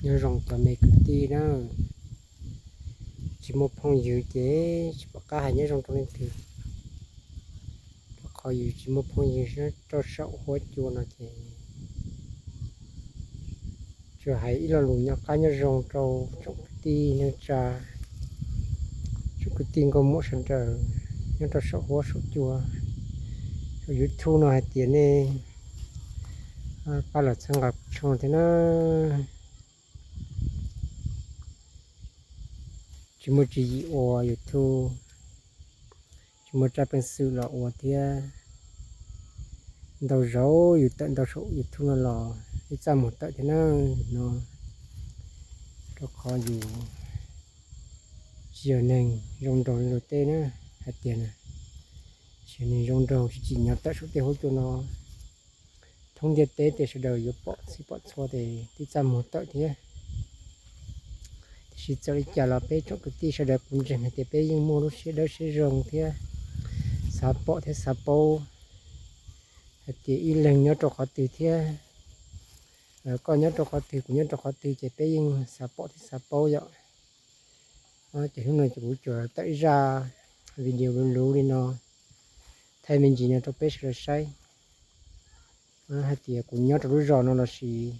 Nyob zoo cov me kwv tij na, tsis muaj phooj ywg ces tsis pom qab hais nyob zoo rau leej twg, rau qhov yus tsis muaj phooj ywg rau saum huab cua no ces tsuas hais ib lo lus nyob qab nyob zoo rau tsoom kwv tij neej tsa, tsoom kwv tij nkauj muam sawv daws nyob rau saum huab saum cua, saum YouTube no hais tias nej pab los txhawb nqa kuv tshooj thiab na. Tsis muaj tswv yim ua YouTube, tsis muaj tsab peev xwm los ua thiab. Ntau zaus yus tawm ntau saum YouTube no los ib txaj muag tawm thiab na no, rau qhov yus tsis yog neeg zoo nraug li luag tej na, hais tias tsis yog neeg zoo nraug tsis tsim nyog tawm saum tej huab cua no. Thoob ntiaj teb tej sawv daws yuav pom txhij pom txhua ces tib txaj muag tawm thiab. Tiam sis txawm li cas los peb tsoom kwv tij sawv daws kuv ntseeg hais tias peb yeej muaj lub siab dawb siab zoo thiab xav pom thiab xav paub hais tias ib leeg nyob rau qhov twg thiab koj nyob rau qhov twg kuv nyob rau qhov twg ces peb yeej xav pom thiab xav paub yom. Ces hnub no ces kuv tsuas tawm zaj video luv luv li no thaij me ntsis no rau peb sawv daws saib hais tias kuv nyob rau lub zos no lossis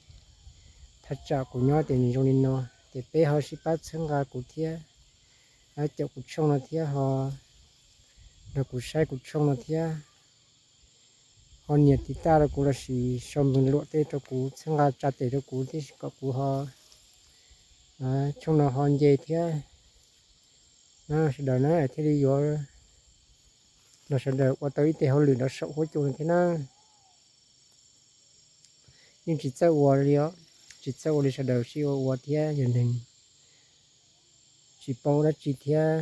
thaj tsam kuv nyob tias nws zoo li no, ces peb ho sib pab txhawb nqa kuv thiab, caum kuv tshooj no thiab ho nrog kuv saib kuv tshooj no thiab, ho nias tiv taj rau kuv lossis sau npeeg luam tej rau kuv txhawb nqa tsa tes rau kuv thiab kom kuv ho tshooj no ho nce thiab. Sawv daws na thiaj li yuav nrog sawv daws ua tau ib teg hauj lwm nrog saum huab cua no thiab na. Yeej tsis txawj ua li os, tsis txawj ua li sawv daws sib ua ua thiab yog neeg tsis paub dab tsi thiab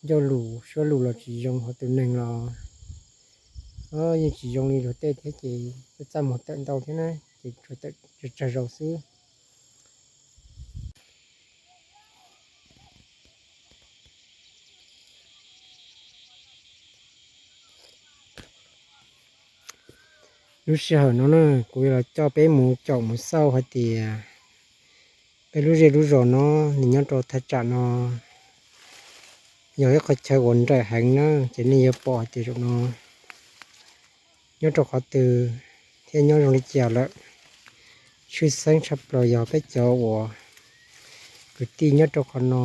ncauj lus suab lus los tsis zoo hos tus neeg los yeej tsis zoo li luag tej thiab ces txaj muag tawm ntau thiab na, ces tsuas tawm tsawg zaus xwb. Lub sij hawm no na kuv yuav los coj peb mus caum mus xauj hais tias peb lub zej lub zos no nws nyob rau thaj tsam no yog ib qhov chaw uas nrawm heev na, ces nej yuav pom hais tias zaum no nyob rau qhov twg thiab nyob zoo li cas lawm. Tshwj xeeb tshaj plaws yog peb cov uas kwv tij nyob rau qhov no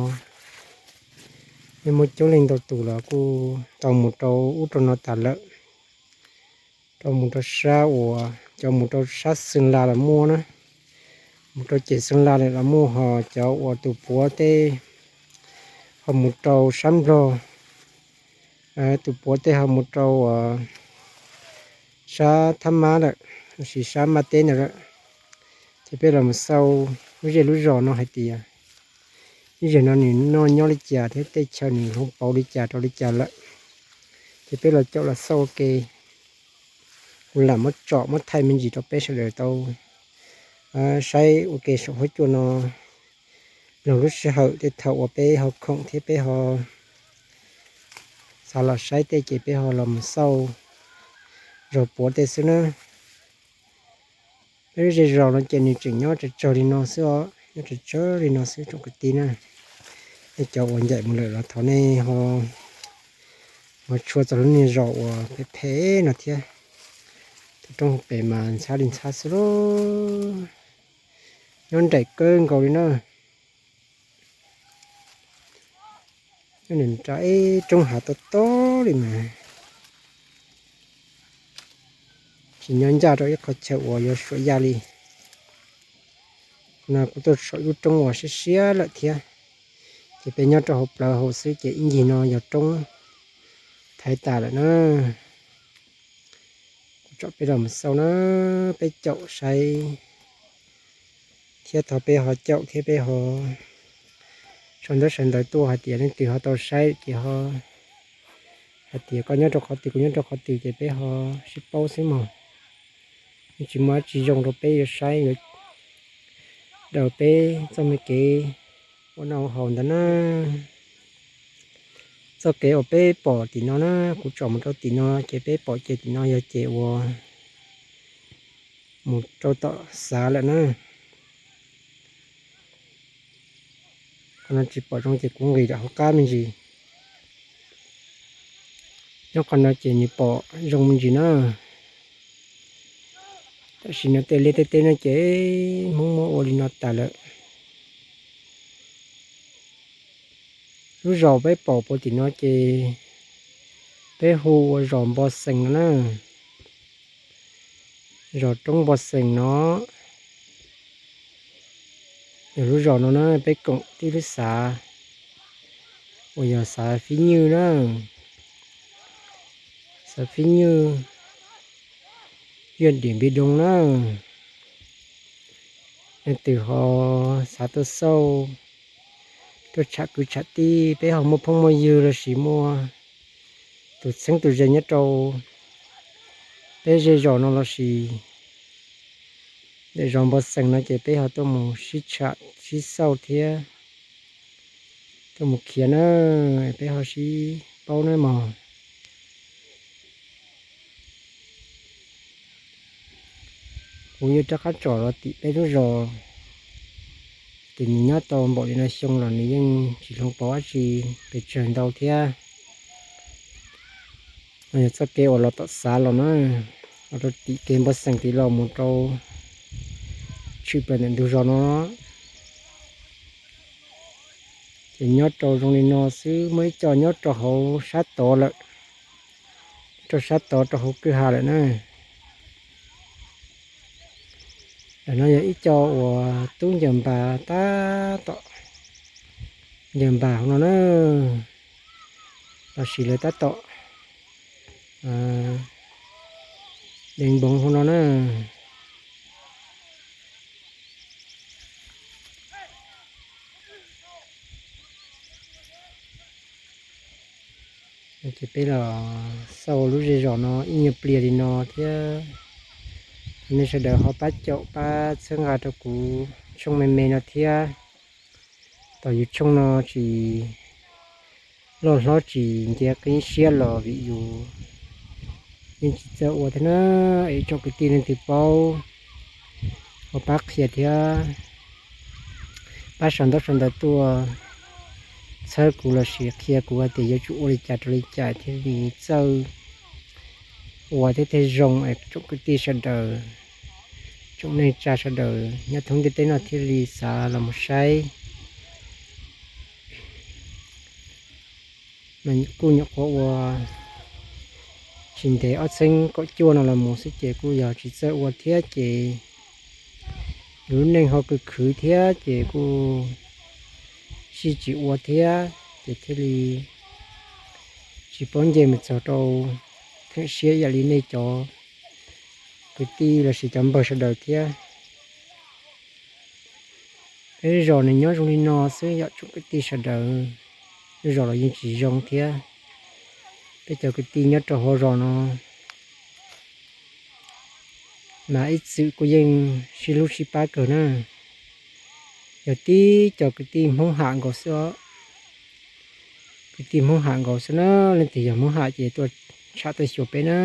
yeej muaj coob leej ntau tus los kuj tau mus rau ub rau no tas lawm, rau mus rau sab uas cov mus rau sab Xeev Las los muaj na, mus rau ces Xeev Las lawm los muaj, ho cov uas tus puav tej ho mus rau sab Nplog, tus puav tej ho mus rau sab Thab Mab lawm, lossis sab Mab Teb ntawd lawm. Ces peb los mus xauj lub zej lub zos no hais tias ib zej no nws noj nyob li cas thiab tej chaw nws hloov pauv li cas rau li cas lawm. Ces peb los caum los xauj ua ke, kuv lam muab tsom muab thaij me ntsis rau peb sawv daws tau saib ua ke saum huab cua no. Los lub sij hawm tej thaum uas peb ho khoom thiab peb ho xav los saib tej ces peb ho los mus xauj zos puav tej xwb na. Peb lub zej zos no ces nws tseem nyob tsawg tsawg li no xwb os, nyob tsawg tsawg li no xwb tsoom kwv tij na. Nej cov uas ncaim mus lawm los thov nej ho tshua txog lub niag zos uas phem phem no thiab. Tus roob hauv pes mas ntxhab li ntxhab xwb lauj. Nyob nraim kawg nkaus li na. Nyob nram ib roob hav tob tob li mas tsis nyob ncaj rau ib qho chaw uas yuav suam yaj li. No kuv tuaj saum ib lub roob uas siab siab lawm thiab, ces peb nyob rau hauv plawv hauv xwb ces ib ncig no yog roob thaiv tas lawm na. Kuv tsom peb los mus xauj na, peb caum saib thiab thov peb ho caum thiab peb ho sau ntaub sau ntawv tuaj hais tias leej twg ho tau saib ces ho hais tias koj nyob rau qhov twg kuv nyob rau qhov twg ces peb ho sib paub xwb mog. Yeej tsis muaj dab tsi zoo rau peb yuav saib yuav daws peb txoj me kev ua noj ua haus ntawd na. Txoj kev uas peb pom tim no na, kuv tsom mus rau tim no ces peb pom ces tim no yog ces uas mus rau tom Xav lawm na. No tsis pom zoo ces kuv nqis rau hauv qab me ntsis. Nyob qhov no ces nws pom zoo me ntsis na. Tam sim no tej liaj tej teb no ces Hmoob muab ua li no tas lawm. Lub zos peb pom puag tim no ces peb hu ua zos Npo Xees no na. Zos Roob Npo Xees no. Yog lub zos no na peb koom tib lub xav uas yog xav Fib Nywj na. Xav Fib Nywj, yog Diam Npiv Doo na. Leej twg ho xav tuaj xauj, tuaj tsham kwv tsham tij, peb ho muaj phooj muaj ywg lossis muaj tus txheeb tus ze nyob rau peb zej zos no lossis ntawm zos Npo Xees no ces peb ho tuaj mus sib tsham sib xauj thiab tuaj mus khiav na, peb ho sib paub na mog. Kuv yuav rov qab tsom los tim peb lub zos, ces nws nyob tau npaum li no xyoo los nws yeej tsis hloov pauv dab tsi pes tsawg ntau thiab. No yog txoj kev uas los tom Xav los na, los rau tim kev Npawg Xeem tid los mus rau tshwm plaws ntawm ntug zos no. Ces nyob rau zoo li no xwb, muaj ib co nyob rau hauv sab tod lawm, rau sab tod rau hauv kwj ha lawm na. Ntawm no yog ib co uas tub ncaws npas tab tom ncaws npas hauv no na, los sis lawv tab tom deev npoov hauv no na. Ces peb los xauj lub zej zos no ib nyuag pliag li no thiab. Nej sawv daws ho pab caum pab txhawb nqa rau kuv tshooj me me no thiab. Tom yus tshooj no tsis loj hlob tsis nce qib siab los vim yus yeej tsis txawj ua thiab na. Es tsoom kwv tij leej twg paub ho pab qhia thiab pab sau ntaub sau ntawv tuaj txhawb kuv lossis qhia kuv hais tias yuav tsum ua li cas rau li cas thiaj li txawj ua thiab thiaj zoo es tsoom kwv tij sawv daws, tsoom neej tsa sawv daws nyob thoob ntiaj teb no thiaj li xav los mus saib. Mas kuj nyuam qhuav ua tsis ntev ob txhiab kaum cuaj no los mus xwb ces kuj yog tsis txawj ua thiab ces yus lub neej ho khwv khwv thiab ces kuj sib tsis ua thiab ces thiaj li tsis paub nce mus txog rau theem siab ib yam li nej cov kwv tij lossis cov npawg sawv daws thiab. Peb zos nws nyob zoo li no xwb yom tsoom kwv tij sawv daws, lub zos los yeej tsis zoo thiab. Peb cov kwv tij nyob rau hauv zos no mas ib txwm kuj yeej sib hlub sib pab kawg na. Yog tib cov kwv tij Hmoob Ham nkaus xwb os. Kwv tij Hmoob Ham nkaus xwb na, leej twg yog Hmoob Ham ces tuaj tsham tuaj xyuas peb na.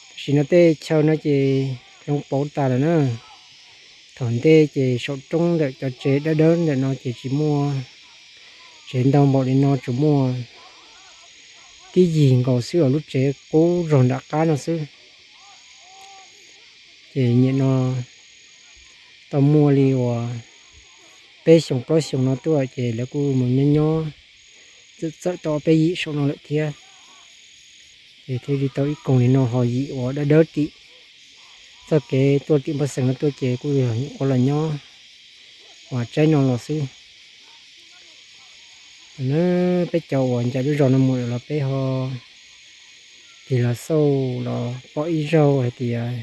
Tam sim no tej chaw no ces hloov pauv tas lawm na. Thaum ntej ces saum roob ntawm cov tsev dawb dawb ntawm no ces tsis muaj tsev ntau npaum li no, tsuas muaj tib yig nkaus xwb os, lub tsev qub zog nram qab no xwb. Ces nim no tau muaj li uas peb xyoo plaub xyoo no tuaj ces lawv kuj mus nyob nyob txawm txawm tau peb yim saum no lawm thiab. Ces thiaj li tau ib koog li no ho yim uas dawb dawb tim txoj kev tuaj tim Npawg Xeem no tuaj ces kuj yog nyuam qhuav los nyob uas tsaib no los xwb. Peb cov uas ncaim lub zos no mus lawm los peb ho tig los xauj los pom ib zaug hais tias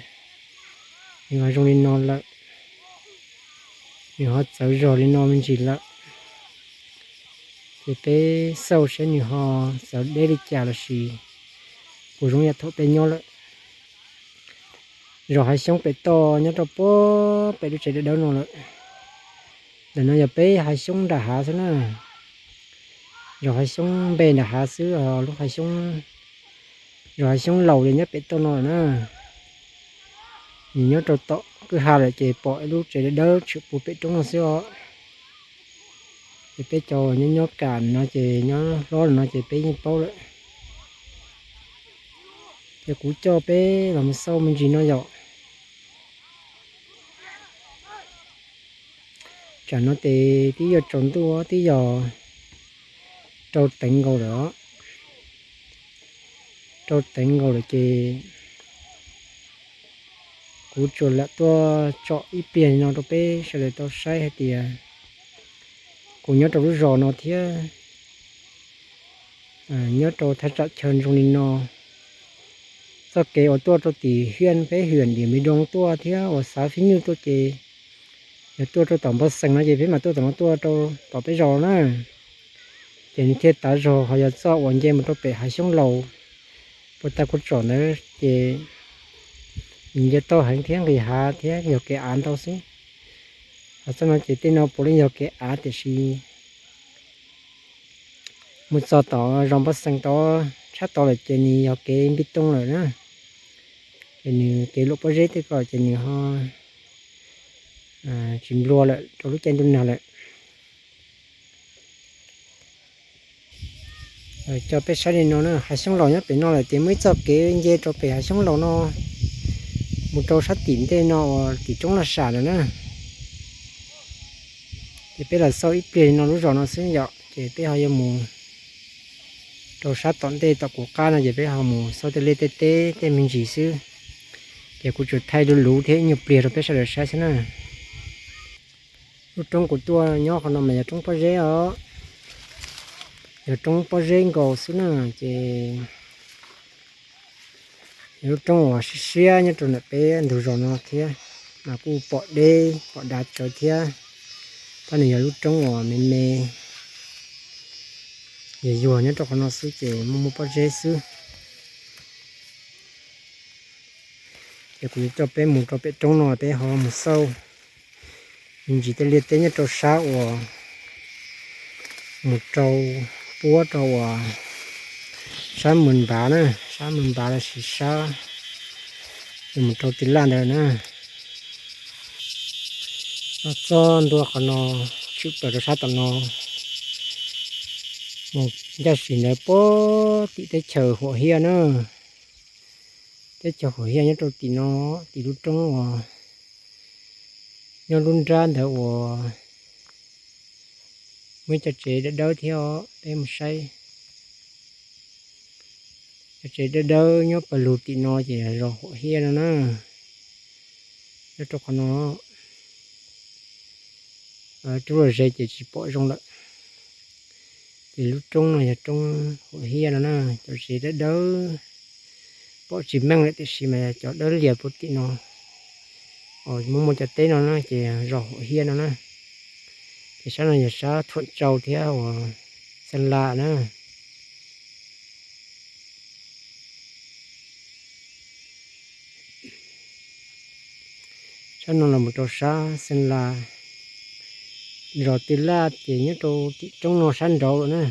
nws ho zoo li no lawm, nws ho txawv zog li no me ntsis lawm. Ces peb xauj saib nws ho txawv deb li cas lossis puas zoo yam thaum peb nyob lawm. Zos Hav Xyoob pem toj nyob rau puag pem lub tsev dawb dawb no lawm. Ntawm no yog peb Hav Xyoob nram hav xwb na. Zos Hav Xyoob npe nram hav xwb, lub Hav Xyoob, zos Hav Xyoob laus ces nyob pem toj no lawm na. Nws nyob rau tom kwj ha lawm ces pom ib lub tsev dawb dawb tshwm puag pem roob no xwb os. Ces peb cov nyob nyob kam no ces nyob hlob no ces peb yeej paub lawm. Ces kuv coj peb los mus xauj me ntsis no yom. Tsam no ces twb yog tsaus ntuj, twb yog rau teev nkaus lawm os. Rau teev nkaus lawm ces kuv tsuas lam tuaj tsom ib pliag no rau peb sawv daws tau saib hais tias kuv nyob rau lub zos no thiab nyob rau thaj tsam chaw zoo li no, txoj kev uas tuaj rau tim hiaj peb hwm Diam Miv Doo tuaj thiab uas xav Fib Nyuj tuaj ces yog tuaj rau tom Npog Xees no ces peb mam tuaj tom no tuaj rau tom peb zos na. Ces nws thiaj tav zog ho yog txoj uas nce mus rau pem Hav Xyoob Laus, puag ta kuv tsom ntawd ces nws nce tau heev thiab nqis hav thiab yog kev av ntau xwb. Ho txoj no ces tej no puav leej yog kev av tiam sis mus txog tom zos Npog Xees tod tshab tod lawm ces nws yog kev npij tooj lawm na. Ces nws kev luam pob zeb tej ko ces nws ho tsis nplua lawm rau lub caij ntuj nag lawm. Coj peb saib li no na, Hav Xyoob Laus nyob pem no lawm ces muaj ib txoj kev nce rau pem Hav Xyoob Laus no mus rau sab tim ntej no uas tim roob Laj Sam lawm na. Ces peb los xauj ib pliag li no lub zos no xwb yom, ces peb ho yuav mus rau sab tom ntej tom kuv qab no ces peb ho mus xauj tej liaj tej teb tej me ntsis xwb. Ces kuv tsuas thaij luv luv thiab ib nyuag pliag rau peb sawv daws saib xwb na. Lub roob kuv tuaj nyob qhov no mas yog roob pob zeb os, yog roob pob zeb nkaus xwb na. Ces yog lub roob uas siab siab nyob rau ntawm peb ntug zos no thiab, mas kuj pom deb pom dav tsawv thiab. Tab nws yog lub roob uas me me, yog yuag nyob rau qhov no xwb ces muaj muaj pob zeb xwb. Ces kuv yuav coj peb mus rau pem roob no peb ho mus xauj me ntsis tej liaj teb nyob rau sab uas mus rau puab rau uas sab Mws Npav na, sab Mws Npav los sis sab mus rau Tis Laj ntawd na. Los txog ntua qhov no, tshwm plaws rau sab tom no, mus ncaj sim ntawd puag tim teb chaws Huam Hiaj na. Teb chaws Huam Hiaj nyob rau tim no, tim lub roob uas nyob lub nrab ntawd uas muaj ib co tsev dawb dawb thiab os, peb mus saib. Cov tsev dawb dawb nyob pawg lug tim no ces zos Huam Hiaj no na. Nyob rau qhov no, rub los ze ces tsis pom zoo lawm. Ces lub roob no yog roob Huam Hiaj no na, cov tsev dawb dawb pom tsis meej lawm tiam sis mas cov dawb lias puag tim no, muaj muaj cov teb no na ces zos Huam Hiaj no na. Ces sab no yog sab Thuam Tsau thiab uas Xeeb Las na. Sab no los mus rau sab Xeeb Las, zos Tis Laj ces nyob rau tim roob no sab nraud lawm na.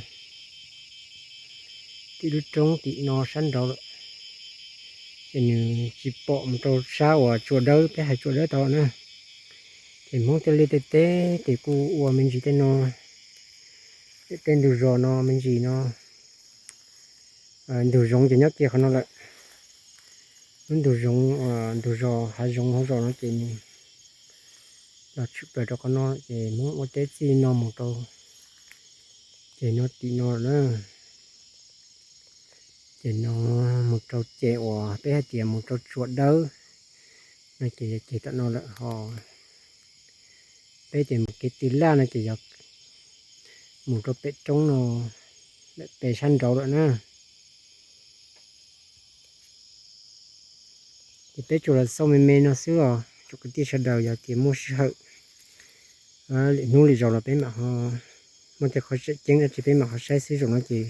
Tim lub roob tim no sab nraud lawm, ces nws tsis pom mus rau sab uas tsua dawb, peb hais tsua dawb tod na. Ces Hmoob tej liaj tej teb ces kuj ua me ntsis tej no, tej ntug zos no me ntsis no. Ntug zoov ces nyob kiag qhov no lawm. Lub ntug zoov, ntug zos hav zoov hauv zos no ces nws los tshwm plaws rau qhov no ces Hmoob ua teb txij no mus rau ces no tim no lawm na. Ces no mus rau ces uas peb hais tias mus rau tsua dawb no ces yog ces tom no lawm ho. Peb ces mus kev Tis Laj no ces yog mus rau pem roob no, lawm pem sab nraud lawm na. Ces peb tsuas los xauj me me no xwb os tsoom kwv tij sawv daws, yog tias muaj sij hawm lwm hnub lwm zaus los peb mam ho muaj tej qhov tseem ceeb dab tsi peb mam ho saib xwb. Zaum no ces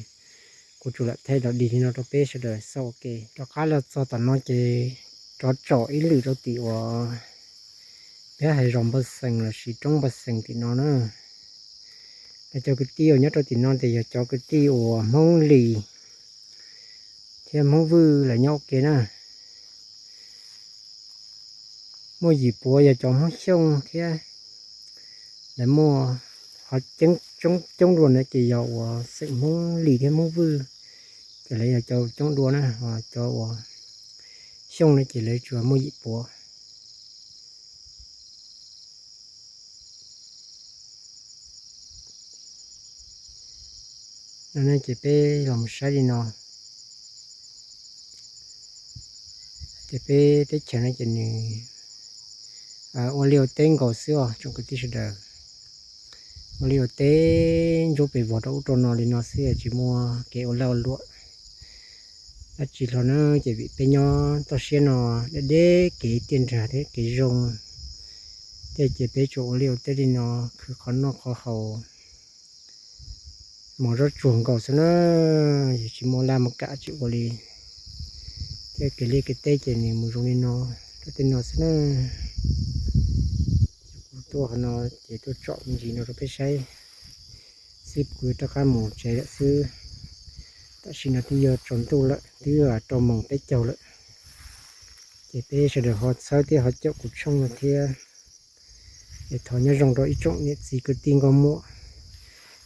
kuv tsuas lam thaij los dig li no rau peb sawv daws xauj ua ke. Rov qab los txog tom no ces rov tsom ib lwm rau tim uas peb hais zos Npawg Xees lossis roob Npawg Xees tim no na. Cov kwv tij uas nyob rau tim no ces yog cov kwv tij uas Hmoob Lis thiab Hmoob Vwj lawv nyob ua ke na. Muaj yim puav yog cov Hmoob Xyooj thiab, lawv muaj qhov coob coob dua na ces yog uas xeem Hmoob Lis thiab Hmoob Vwj, ces lawv yog cov coob dua na, cov uas Xyooj na ces lawv tsuas muaj yim puav. No ces peb los mus saib li no, ces peb teb chaws no ces nws ua liaj ua teb nkaus xwb os tsoom kwv tij sawv daws. Ua liaj ua teb ntsuab pes vog rau ub rau no li no xwb tsis muaj kev ua laj ua luam dab tsi hlo na, ces vim peb nyob toj siab no deb deb kev tiaj nrag thiab kev zoo, thiaj ces peb tsuas ua liaj ua teb li no, khwv qhov noj qhov haus, mos zaub tsuag nkaus xwb na, yus tsis muaj laj muaj kam tsis ua li. Thiab kev liaj kev teb ces nws mus zoo li no rau tej no xwb na. Kuv tuaj qhov no ces tuaj tsom me ntsis no rau peb saib xwb, kuv rov qab mus tsev lawm xwb. Tam sim no twb yuav tsaus ntuj lawm, twb rau moos peb caug lawm. Ces peb sawv daws ho txhawb thiab ho caum kuv tshooj no thiab. Es thov nyob zoo rau ib tsoom niam txiv kwv tij nkauj muam,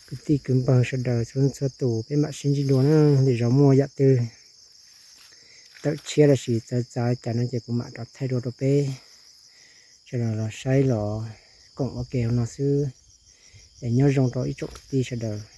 kwv tij kwv npawg sawv daws txhua leej txhua tus, peb mam sib ntsib dua na. Lwm zaus muaj yam twg tawm tshiab los sis txawv txav cas no ces kuv mam rov thaij dua rau peb sawv daws los saib los koom ua ke no xwb. Es nyob zoo rau ib tsoom kwv tij sawv daws.